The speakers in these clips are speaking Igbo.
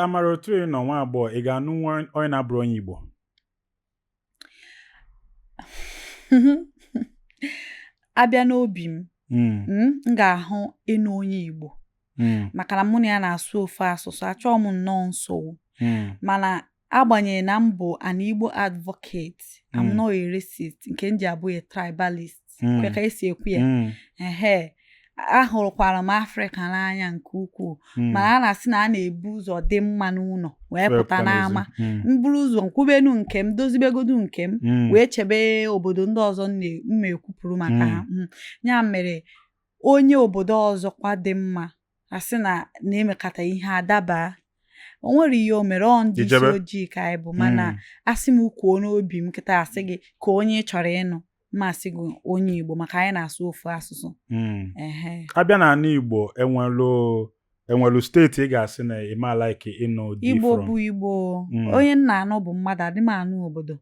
Amara, otu ị nọ nwa agbọghọ, ị ga-anụ nwa onye na-abụrọ onye Igbo? Abịa n'obi m, m ga-ahụ ịnụ onye Igbo, maka na mụ na ya na-asụ ofu asụsụ. Achọghị m nnọọ nsogbu, mana agbanyeghị na m bụ an Igbo advocate, I'm not a racist nke m ji abụ a tribalist, kwe ka esi ekwu ya. Ehe, ahụrụkwara m Afrịka n'anya nke ukwuu, mana a na-asị na a na-ebu ụzọ dị mma n'ụlọ wee pụta n'ama. M buru ụzọ nkwubenu nke m, dozibegodu nke m, wee chebe obodo ndị ọzọ m ma ekwupụrụ maka ha. Ya mere onye obodo ọzọ kwa dị mma, asị na na-emekata ihe adaba, o nwere ihe o mere ọ ndị isi Ijebe. ojii ka anyị bụ. Mana asị m kwuo n'obi m kịta, asị gị ka onye ị chọrọ ịnụ, mma asị gị onye Igbo, maka anyị na-asụ ofu asụsụ. Ehe. Abịa n'ala Igbo, enwelu steeti ị ga-asị na ị ma like ịnụ di Igbo from? Bụ Igbo. Onye m na-anụ bụ mmadụ, adị m anụ obodo.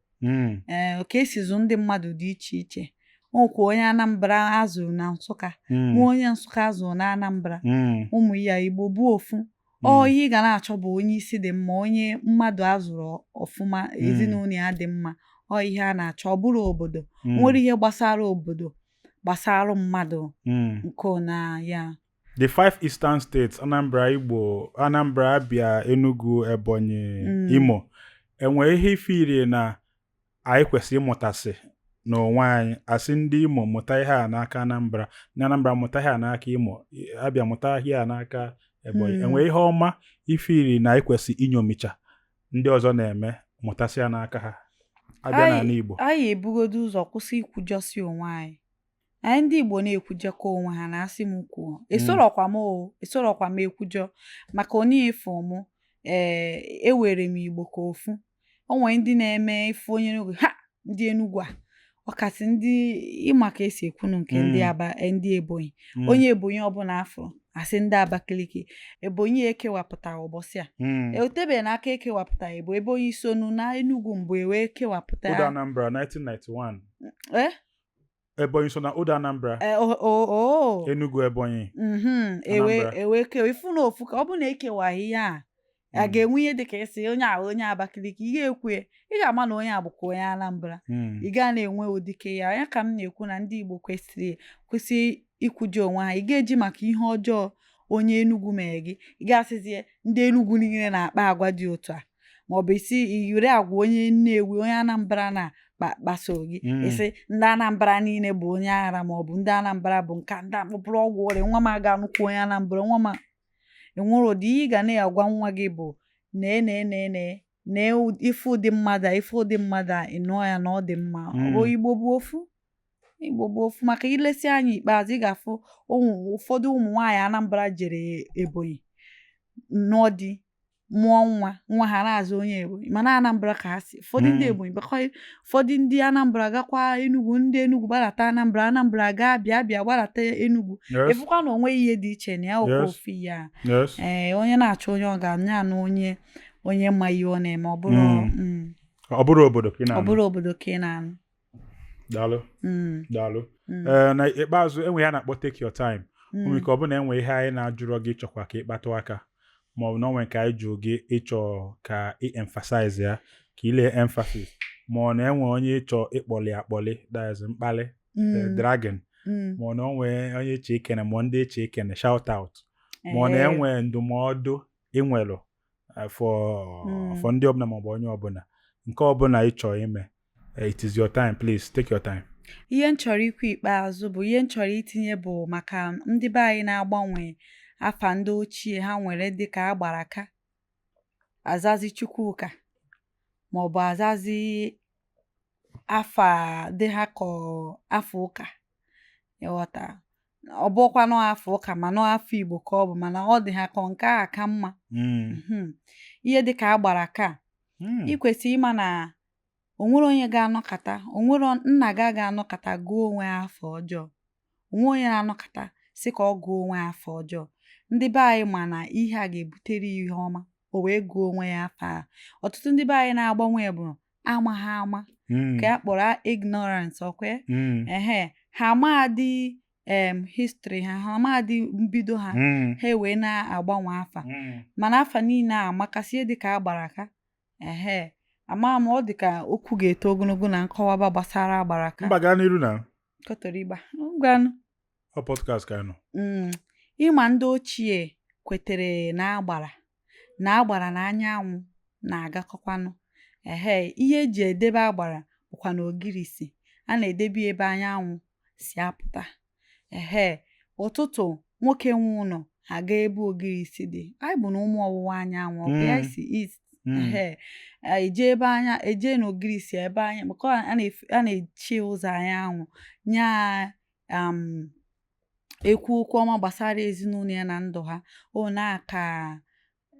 Ee, ka esi zụ ndị mmadụ dị iche iche. Nwekwa onye Anambra azụrụ na Nsụka, nwa onye Nsụka azụrụ na Anambra. Ụmụ ya, Igbo bụ ofu. Ọ ihe ị ga na-achọ bụ onye isi dị mma, onye mmadụ azụrụ ọfụma, ezinụlọ ya dị mma. Ọ ihe a na-achọ, ọ bụrụ obodo, nwere ihe gbasara obodo gbasara mmadụ nke na ya. The five eastern states, Anambra, Igbo, Anambra, Abia, Enugu, Ebonyi, Imo, enwere ihe ifiri na anyị kwesịrị ịmụtasị n'onwe anyị? Asị ndị Imo mụta ihe a n'aka Anambra, ndị Anambra mụta ihe a n'aka Imo, Abia mụta ihe a n'aka Ebonyi. Enwere ihe ọma ifiri na anyị kwesịrị inyomicha ndị ọzọ na-eme, mụtasị ya n'aka ha, abịa n'ala Igbo? Anyị ebugodo ụzọ kwụsị ikwujọsi onwe anyị. Anyị ndị Igbo na-ekwujọkọ onwe ha. Na asị m kwuo, esorokwa m o, esorokwa m ekwujọ, maka onye ịfụ mụ, ee, ewere m Igbo ka ofu. O nwere ndị na-eme ifu onye Enugu ha, ndị Enugu a, ọkasị ndị ịma ka esi ekwunu nke ndị Aba, ndị Ebonyi. Onye Ebonyi ọbụla afọ, asị ndị Abakaliki. Ebonyi ekewapụtara ụbọchị a, eotebeghị n'aka ekewapụta Ebo Ebonyi sonu na Enugu mbụ ewee kewapụta. Old Anambra, 1991. Eh? Ebonyi so na Old Anambra. Eh, oh. Enugu, Ebonyi, Ewe Anambra. Ewe kewa ifu na ofu ka ọ bụ na ekewaghị ihe a, a ga-enwe ihe dịka isi onye a onye Abakaliki. Ị ga-ekwe, ị ga-ama na onye a bụkwa onye Anambra. Ị gaa na-enwe ụdịke ya. Ya ka m na-ekwu na ndị Igbo kwesịrị kwesị ikwujọ onwe ha. Ị ga-eji maka ihe ọjọọ onye Enugu mere gị, ị ga-asịzie ndị Enugu niile na-akpa agwa dị otu a, maọbụ isi iyiri agwa onye Nnewi, onye Anambra na kpaso gị, isi ndị Anambra niile bụ onye aghara, maọbụ ndị Anambra bụ nka, ndị akpụpụrụ ọgwụ ọrịa. Nwa m aga anụkwu onye Anambra, nwa m enwere ụdị ihe ị ga na-agwa nwa gị bụ nee, nee, nee, nee, nee, ife ụdị mmadụ a, ife ụdị mmadụ a, ị nụọ ya na ọ dị mma. Ọ bụ Igbo bụ ofu, Igbo bụ ofu, maka ilesi anya ikpeazụ, ị ga-afụ ụmụ ụfọdụ ụmụ nwaanyị Anambra jere Ebonyi nụọ di, mụọ nwa, nwa ha na-azụ onye Ebonyi, mana Anambra ka ha si. Ụfọdụ ndị Ebonyi bakwa, ụfọdụ ndị Anambra gakwa Enugu, ndị Enugu gbadata Anambra, Anambra gaa bịa bịa gbadata Enugu. Ịfụkwa na onwe ihe dị iche na ya, okwa ofu ihe a. Ee, onye na-achọ onye ọ ga-anya anụ, onye ma ihe ọ na-eme, ọ bụrụ Ọ bụrụ obodo ka ị ọ na-anụ. Bụrụ obodo ka ị na-anụ. Daalụ. Daalụ. Ee, na ikpeazụ, enwe ihe a na-akpọ "Take your time". O nwere ike ọ bụ na enwe ihe anyị na-ajụrọ gị chọkwa ka ịkpatụ aka, ma ọ bụ na o nwere nke anyị jụrụ gị ịchọ ka ị emphasize ya, ka ile emphasis, ma ọ na enwe onye ịchọ ịkpọli akpọli, that is mkpali, dragging, ma ọ na o nwee onye ịchọ ikene, ma ọ ndị ịchọ ikene, shout out, ma ọ na enwe ndụmọdụ ịnwelụ for for ndị ọbụla maọbụ onye ọbụla, nke ọbụla ị chọrọ ime, it is your time. Please take your time. Ihe m chọrọ ikwu ikpeazụ bụ, ihe m chọrọ itinye bụ maka ndị be anyị na-agbanwe afa ndị ochie ha nwere, dịka Agbaraka, azazi Chukwuka, maọbụ azazi afa dị ha ka afa ụka. Ịghọta, ọ bụkwa nọ afọ ụka, mana afọ Igbo ka ọ bụ, mana ọ dị ha ka nke a ka mma. Ihe dịka Agbaraka, ị kwesịrị ịma na onwere onye ga-anọkata, onwere nna gị ga-anọkata gụọ onwe ya afọ ọjọọ. Onwe onye na-anọkata sị ka ọ gụọ onwe ya afọ ọjọọ. Ndị be anyị ma na ihe a ga-ebutere ya ihe ọma, o wee gụọ onwe ya afọ a. Ọtụtụ ndị be anyị na-agbanwe bụ amaghị ama, ka a kpọrọ ignorance ọkwe. Ehe, ha amadị. History ha, ha amadị mbido ha. Ha wee na-agbanwe afa. Mana afa niile a amakasị, ihe dịka agbara aka. Ehe, ama m, ọ dịka okwu ga-eto ogologo na nkọwaba gbasara agbara aka. Mba, gaa n'iru na. Kọtọrịgba ngwanụ. Ọ podcast ka anyị nọ. Ịma ndị ochie kwetere na agbara na agbara na anyanwụ na-agakọkwanụ. Ehe, ihe eji edebe agbara bụkwa na ogirisi a na-edebe ebe anyanwụ si apụta. Ehe, ụtụtụ, nwoke nwe ụlọ aga ebe ogirisi dị. Anyị bụ na ụmụ ọwụwa anyanwụ, ọkwa ya si east. Ehe, eje ebe anya, eje n'ogirisi ebe anya, maka a na-eche ụzọ anyanwụ nya. Ekwu okwu ọma gbasara ezinụlọ ya na ndụ ha. O na ka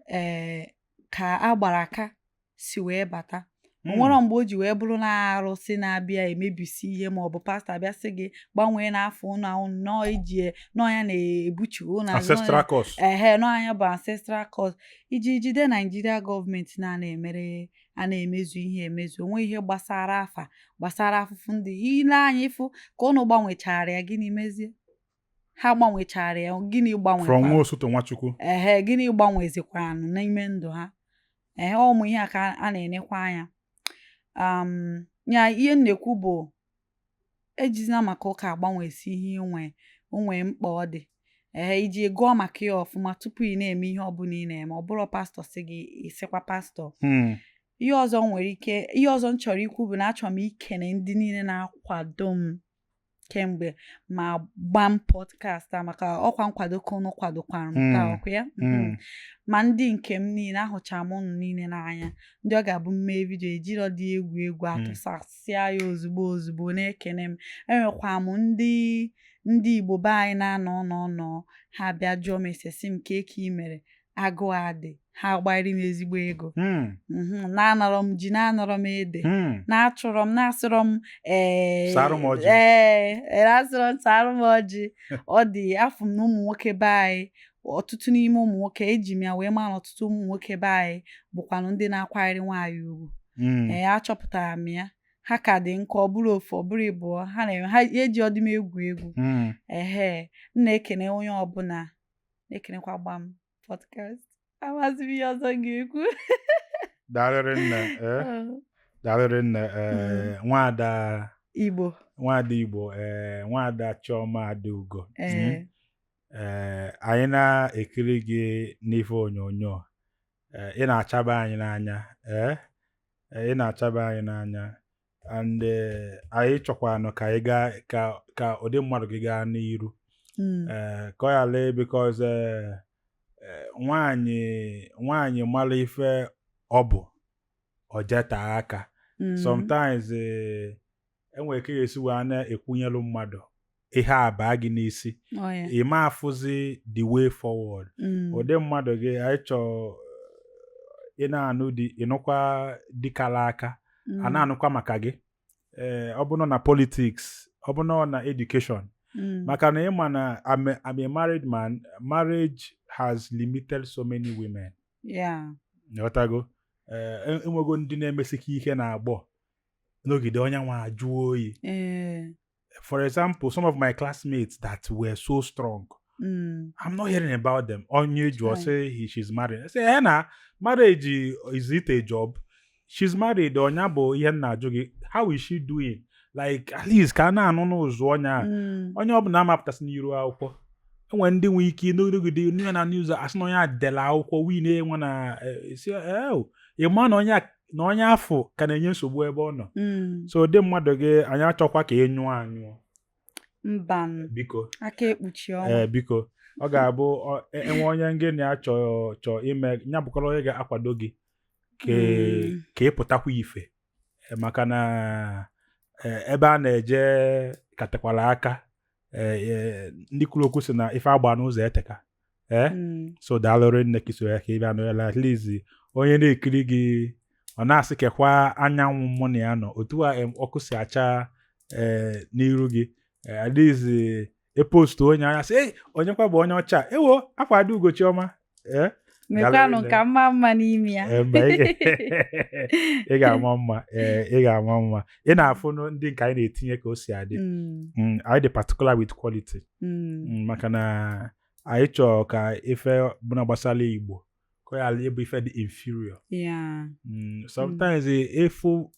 ee ka agbara aka si wee bata. O nwere mgbe o ji wee bụrụ na arụsị na-abịa emebisi ihe, ma ọ bụ pastọ abịa sị gị gbanwee n'afọ ụnụ ahụ, nọọ iji nọọ ya na-ebuchi ụnụ azụ. Ancestral curse. Ehe, nọọ bụ ancestral curse iji jide Naijiria. Gọọmenti na-emere a na-emezu ihe emezu onwe ihe gbasara afa, gbasara afụfụ ndị ile anya ịfụ ka ụnụ gbanwechara ya. Gịnị mezie ha gbanwechara ya? Gịnị From gbanwekwara? Nwosu to Nwachukwu. Ehe, gịnị gbanwezikwanụ n'ime ndụ ha? Ehe, ụmụ ihe a ka a na-enekwa anya. Ya ihe m na-ekwu bụ ejizina maka ụka agbanwesi ihe inwe onwe mkpa ọ dị. Ee, iji gụọ maka ya ọfụma tupu ị na-eme ihe ọbụla ị na-eme. Ọ bụrụ pastọ si gị, ịsịkwa pastọ. Ihe ọzọ m nwere ike, ihe ọzọ m chọrọ ikwu bụ na achọrọ m ikene ndị niile na-akwado m kemgbe ma gbam podcast a, maka ọkwa nkwado ka unu kwadokwara m taa. Ọkwa ya. Ma ndị nke m niile, ahụchara m unu niile n'anya. Ndị ọ ga-abụ mmee video ejiro dị egwu egwu atụsasịa ya ozugbo ozugbo na-ekene m. Enwekwa m ndị Igbo be anyị na-anọ nọ nọ, ha bịa jụọ m esesi m ka eke i mere agụụ adị, ha gbanyere m ezigbo ego. Na-anọrọ m ji, na-anọrọ m ede, na-achụrọ m, na-asịrọ m ee. Sara m ọjị. Ee, na-asịrọ m sara m ọjị. Ọ dị afọ m na ụmụ nwoke be anyị, ọtụtụ n'ime ụmụ nwoke eji m ya wee maa na ọtụtụ ụmụ nwoke be anyị bụkwanụ ndị na-akwanyere nwaanyị ugwu. Ee, achọpụtara m ya, ha ka dị nkọ. Ọ bụrụ ofu, ọ bụrụ ịbụọ, ha na ha eji ọdịm egwu egwu. Ehe, m na-ekene onye ọbụla, na-ekenekwa Gbam Podcast. Amazi m ihe ọzọ m ga-ekwu. Daalụrị nne, ee. Daalụrị nne, ee, nwada Igbo. Nwada Igbo, ee, nwada Chioma Adaugo. Ee. Ee, anyị na-ekiri gị n'ife onyonyo. Ee, ị na-achaba anyị n'anya. Ee, ị na-achaba anyị n'anya and anyị chọkwanụ ka anyị gaa ka ụdị mmadụ gị gaa n'iru. Ee, ka ọ ghara, because nwaanyị mara ife ọ bụ, ọ jetaa aka. Sometimes enwere ka esi wee na-ekwunyelu mmadụ ihe a baa gị n'isi, Oh, yeah. ị ma afụzi the way forward. Ụdị mmadụ gị, anyị chọọ ị na-anụ di, ịnụkwa dịkala aka a na-anụkwa maka gị. Ee, ọ bụrụ na politics, ọ bụrụ na education, maka na ịma na I'm a married man. Marriage has limited so many women. Nghọtago? Ee, enwego ndị na-emesike ike na agbọ n'ogide onye nwa ajụọ oyi. For example, some of my classmates that were so strong, I'm not hearing about them. Onye jụọ, say she's married. I say, "Eh, na marriage, is it a job? She's married." Ọnya bụ ihe m na-ajụ gị, how is she doing? Like, at least ka a na-anụ n'ụzụ ọnya a. Onye ọbụla amapụtasị n'iru akwụkwọ, enwere ndị nwee ike n'ogide nụ ya na news, asị na onye a dere akwụkwọ win enwe na si ị ma na onye na onye afọ ka na-enye nsogbu ebe ọ nọ. So ụdị mmadụ gị, anyị achọkwa ka ị nyụọ anyụọ. Mbanụ. Biko. Aka ekpuchi ọnwa. Ee, biko, ọ ga-abụ enwe onye ngị na ya chọọ chọọ ime ya, bụkọrọ onye ga-akwado gị ka ka ị pụtakwa ife. Maka na ebe a na-eje katekwara aka. Ndị kwuru okwu sị na ife agba n'ụzọ eteka, ee. So daalụrị nne ka iso ya ka ị bịa nụrụla. At least onye na-ekiri gị, ọ na-asị kekwa anyanwụ mụ na ya nọ otu a, ọkụ si acha ee n'iru gị. At least e post onye anya sị, "Ei, onye kwa bụ onye ọcha?" Ewo, akwa Adaugo Chioma, ee. Mekwanụ Daalụ. ka mma mma n'ime ya. Ee, mba, ị ga-ama mma. Ee, ị ga-ama mma. Ị na-afụ ndị nke anyị na-etinye ka o si adị. Anyị dị particular with quality. Maka na anyị chọrọ ka ife bụna gbasara Igbo ka ọ ghara ịbụ ife dị inferior. Sometimes ịfụ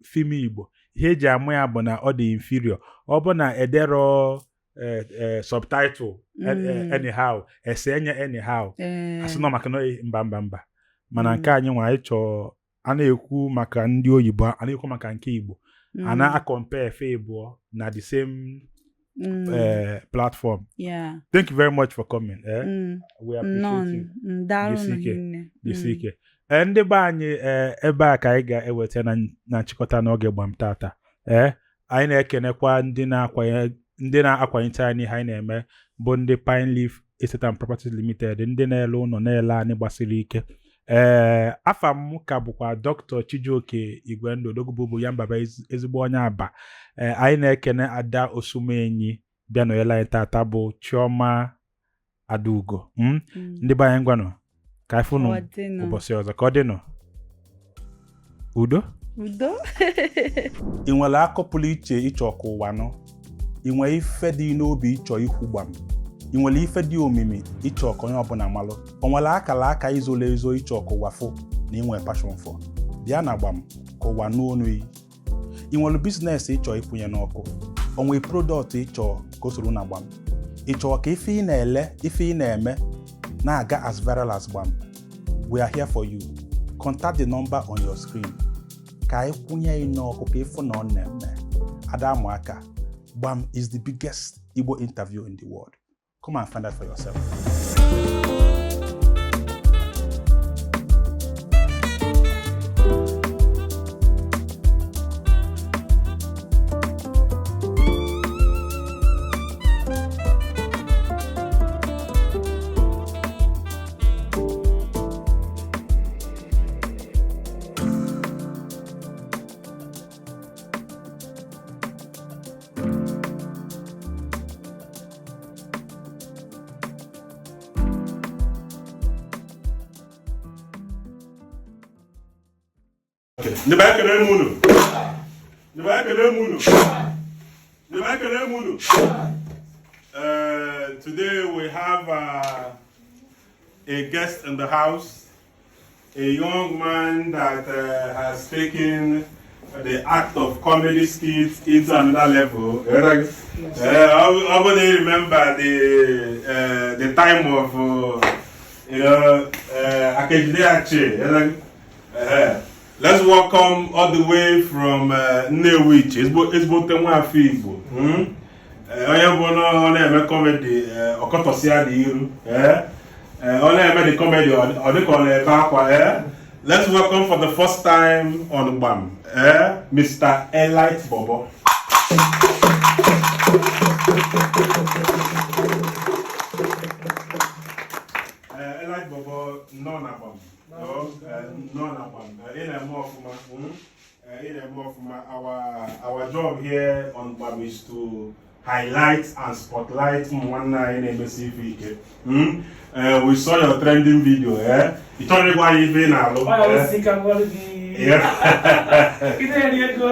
film Igbo, ihe eji amụ ya bụ na ọ dị inferior. Ọ bụ na edero subtitle anyhow, ese enye anyhow, asị nọ maka na mba mba mba. Mana nke anyị nwa, anyị chọọ a na-ekwu maka ndị oyibo, a na-ekwu maka nke Igbo, a na-acompare efe ịbụọ na the same platform. Thank you very much for coming. We appreciate you. Daalụ. Jisi ike. Nne. Jisi ike. Ee, ndị be anyị, ee, ebe a ka anyị ga-eweta na nchịkọta n'oge Gbam tata. Ee, anyị na-ekenekwa ndị na-akwanyete anyị ihe anyị na-eme, bụ ndị Pine Leaf Estate and Properties Limited, ndị na-ele ụlọ, na-ele anyị gbasiri ike. Ee, afa m ka bụkwa Dr. Chijioke Igwendụ Odogwu ya mbaba, ezigbo onye Aba. Ee, anyị na-ekene Ada Osumenyi bịa nọnyere anyị tata, bụ Chioma Adaugo. Ndị be anyị, ngwanụ, ka anyị fụnụ Ọ dịnụ. ụbọchị ọzọ. Ka ọ dịnụ, udo. Udo. Ị nwere akọ pụrụ iche ịchọ ka ụwa nụ? Ị nwere ife dị n'obi ịchọ ikwu gbam? Ị nwere ife dị omimi ịchọ ka onye ọbụla malụ? O nwere akara aka izolo ezo ịchọ ka ụwa fụ na inwe passion for? Bịa na Gbam ka ụwa nụ onu yi. Ị nwere business ịchọ ịkwụnye n'ọkụ? O nwere product ịchọ ka o soro na Gbam? Ị chọrọ ka ife ị na-ele, ife ị na-eme na-aga as viral as Gbam? We are here for you. Contact the number on your screen ka anyị kwụnye ị n'ọkụ ka ịfụ na ọ na-eme. Ada amụ aka. Gbam is the biggest Igbo interview in the world. Come and find out for yourself. Ndị be, ekele m unu. Ndị be, ekele m unu. Ndị be, ekele m unu. Today we have a guest in the house, a young man that has taken the act of comedy skits into another level. I only remember the time of Akejide Ache. Let's welcome all the way from Nnewi, ezigbote nwafọ Igbo. Onye bụ na ọ na-eme comedy, ọkọtọsịa dị iru. Ọ na-eme the comedy, ọ dịka ọ na-ebe akwa. Let's welcome for the first time on Gbam, Mr. Elite Bobo. Elite Bobo nọ na Gbam. Nọ na Gbam. Ị na-eme ọfụma. Ị na-eme ọfụma. Our job here on Gbam is to highlight and spotlight ụmụ nwanne anyị na-emesi ife ike. We saw your trending video. Eh? Ị chọrọ ịgwa anyị ife ị na-alụ? Ọ Eh? si ka m gwa gị. Yeah. Ị na-eri ego.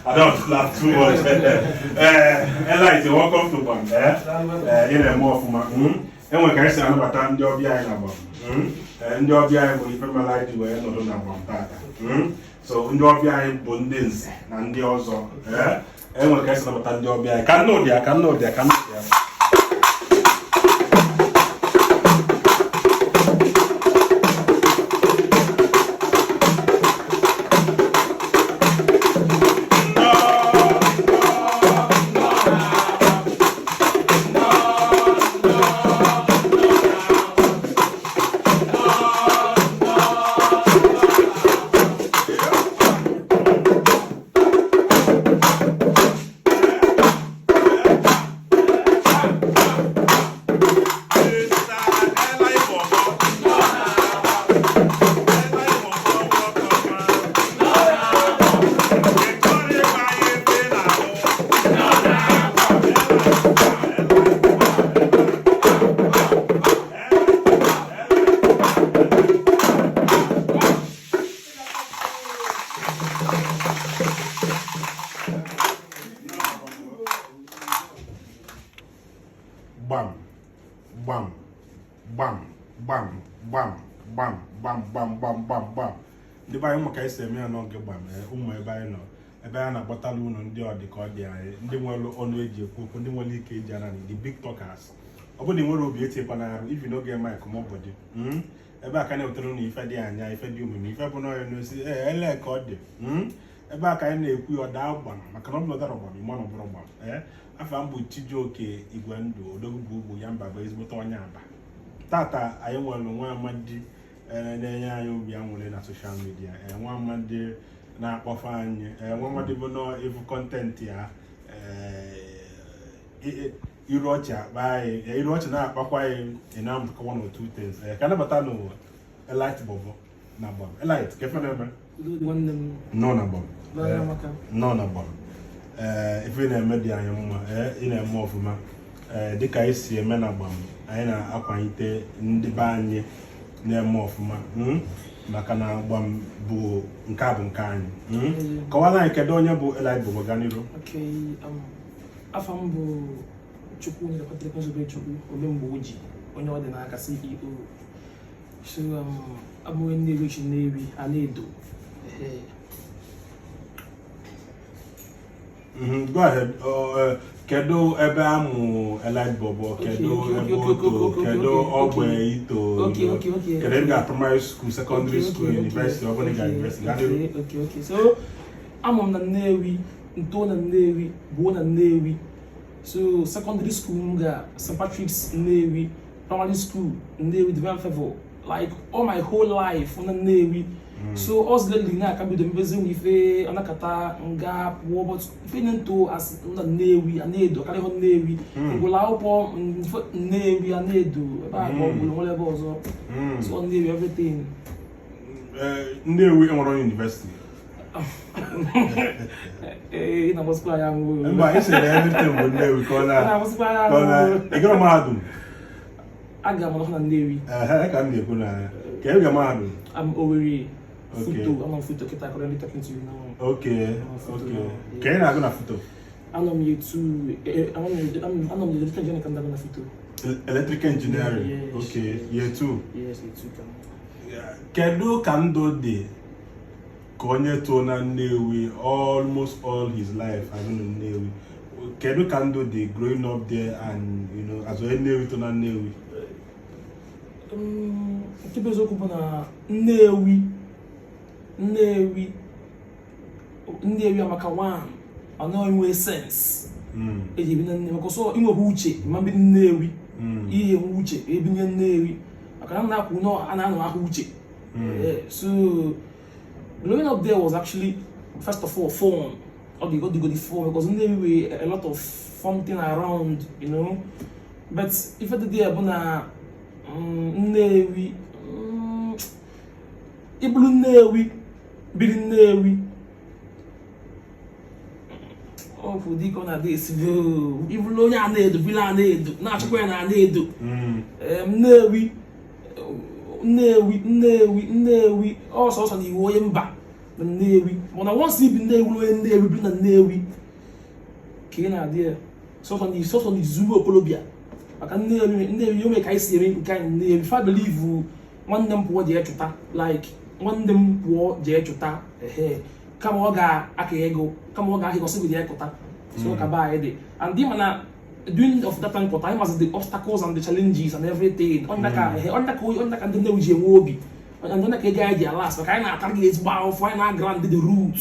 I don't laugh too much. Elite, welcome to Gbam. Eh? Ị na-eme ọfụma. Enwere ka anyị si anabata ndị ọbịa anyị na Gbam. Ndị ọbịa anyị bụ ife mere anyị ji wee nọdụ na Gbam tata. So ndị ọbịa anyị bụ ndị nze na ndị ọzọ. Enwere ka anyị si anabata ndị ọbịa anyị. Ka nne ụdị ya, ka nne ụdị ya, ka nne ụdị ya. Gbam gbam gbam gbam gbam gbam gbam gbam. Ndị be anyị, maka anyị si eme ya n'oge gbam, ụmụ ebe anyị nọ, ebe anyị na-akpọtala unu ndị ọ dị ka ọ dị anyị, ndị nwere ọnụ eji ekwu okwu, ndị nwere ike iji ara, the big talkers. Ọ bụrụ na ị nwere obi etinyekwa n'arụ ivi n'oge mic ma ọ dị ebe a ka na-ewetara unu ife dị anya, ife dị omimi, ife bụ n'ọya n'osi ee ele ka ọ dị. Ebe a ka anyị na-ekwu ya, ọ daa gbam, maka na ọ bụrụ dara gbam, ịma na ọ bụrụ gbam. Ee, afa m bụ Chijioke Igwendụ Odogwu, bụ ugbo ya mba, bụ ezigbote onye Aba. Tata anyị nwere nwa amadi na-enye anyị obi aṅụrị na social media, nwa amadi na-akpọfe anyị, nwa amadi bụ nọ ịfụ content ya, iru ọchị akpa anyị, iru ọchị na-akpakwa anyị. Ị na-amụtakwa one or two things. Ka anabata nụ Elite Bobo na gbam. Elite, ka efe na-eme? Nwanne m. Nọ na gbam. N'anya maka. Nọ na gbam. Ee, ife ị na-eme dị anyị mma. Ee, ị na-eme ọfụma. Ee, dịka anyị si eme na gbam, anyị na-akwalite ndị be anyị na-eme ọfụma, Maka na gbam bụ nke a bụ nke anyị. Kọwara anyị, kedu onye bụ Elite Bobo? Gaa n'iru. Okay, afa m bụ Chukwu Nyerekwatara Nzube Chukwu Omemgbe Oji, onye ọ dị n'aka, CEO. So abụ m onye Nnewi chi Nnewi Anaedo. Ehe. Go ahead. Kedu ebe amụ Elite Bobo? Kedu ebe o too? Kedu ogbe ito? Okay. Kedu ebe ga primary school, secondary school, university, ọ bụla ị ga university? Gaa n'iru. Okay. So amụ m na Nnewi, nto na Nnewi, buo na Nnewi. So secondary school m ga St. Patrick's Nnewi, primary school Nnewi Divine Favor. Like all my whole life na Nnewi. So us lately na aka bido mbezi nwe ife anakata nga pụọ, but ife na nto as na Nnewi Anaedo akarịghọ Nnewi. Ngwụla akwụkwọ mfe Nnewi Anaedo ebe a ka ọ gwụrụ, nwere ebe ọzọ. So Nnewi everything. Nnewi enwere onye university? Ee, ị na-agbasịkwa anya nwụ. Mba, ị sị na everything bụ Nnewi ka ọ na Ị na-agbasịkwa anya ka ọ na nwụ. Ị gara mahadum? Aga m anọkwa na Nnewi. Ehe, ka m na-ekwu na ka ị ga mahadum. I'm Owerri. Okay. FUTO. I'm on FUTO kita currently talking to you now. Okay, ka ị na-agụ na FUTO? Anọ m year two. Anọ m electrical engineering ka m na-agụ na FUTO. Electrical engineering? Yes. Okay, year two. Yes, year two ka m. Kedu ka ndụ dị ka onye too na Nnewi almost all his life having in Nnewi? Kedu ka ndụ dị growing up there and as onye Nnewi too na Nnewi? Nke bụ eziokwu bụ na Nnewi amaka one, ọ naghị enwe sense eji ebi na Nnewi, maka ọsọ inwekwa uche ma mbi Nnewi. Ihe enwe uche ebinye Nnewi, maka na m na-akwụ nọ a na-anọ ahụ uche. Yeah, so growing up there was actually first of all fun. All the go the fun because Nnewi were a lot of fun thing around. But ife dị there bụ na Nnewi, ịbụrụ Nnewi, biri Nnewi, ọ bụ dịka ọ na-adị esibe ịbụrụ onye a na-edo biri a na-edo na-achọkwa ya na a na-edo. Nnewi, Nnewi, Nnewi, Nnewi ọsọsọ na iwu onye mba na Nnewi, mana once ibi Nnewi, bụrụ onye Nnewi bi na Nnewi ka ị na-adị ya sọsọ na izuru okolobịa, maka Nnewi, Nnewi ome ka anyị si eme nke anyị. Nnewi fa believe nwanne m pụọ jee chụta, like nwanne m pụọ jee chụta, ehe, kama ọ ga-aka ego, kama ọ ga-aka ego sị gị jee kụta. So ka be anyị dị and dị, mana during of that time kụta anyị mazi the obstacles and the challenges and everything. Ọnya ka ehe, ọnya ka ndị Nnewi ji enwe obi and ọnya ka ego anyị ji alas, maka anyị na-ata gị ezigbo ahụfụ, anyị na-agrind the root.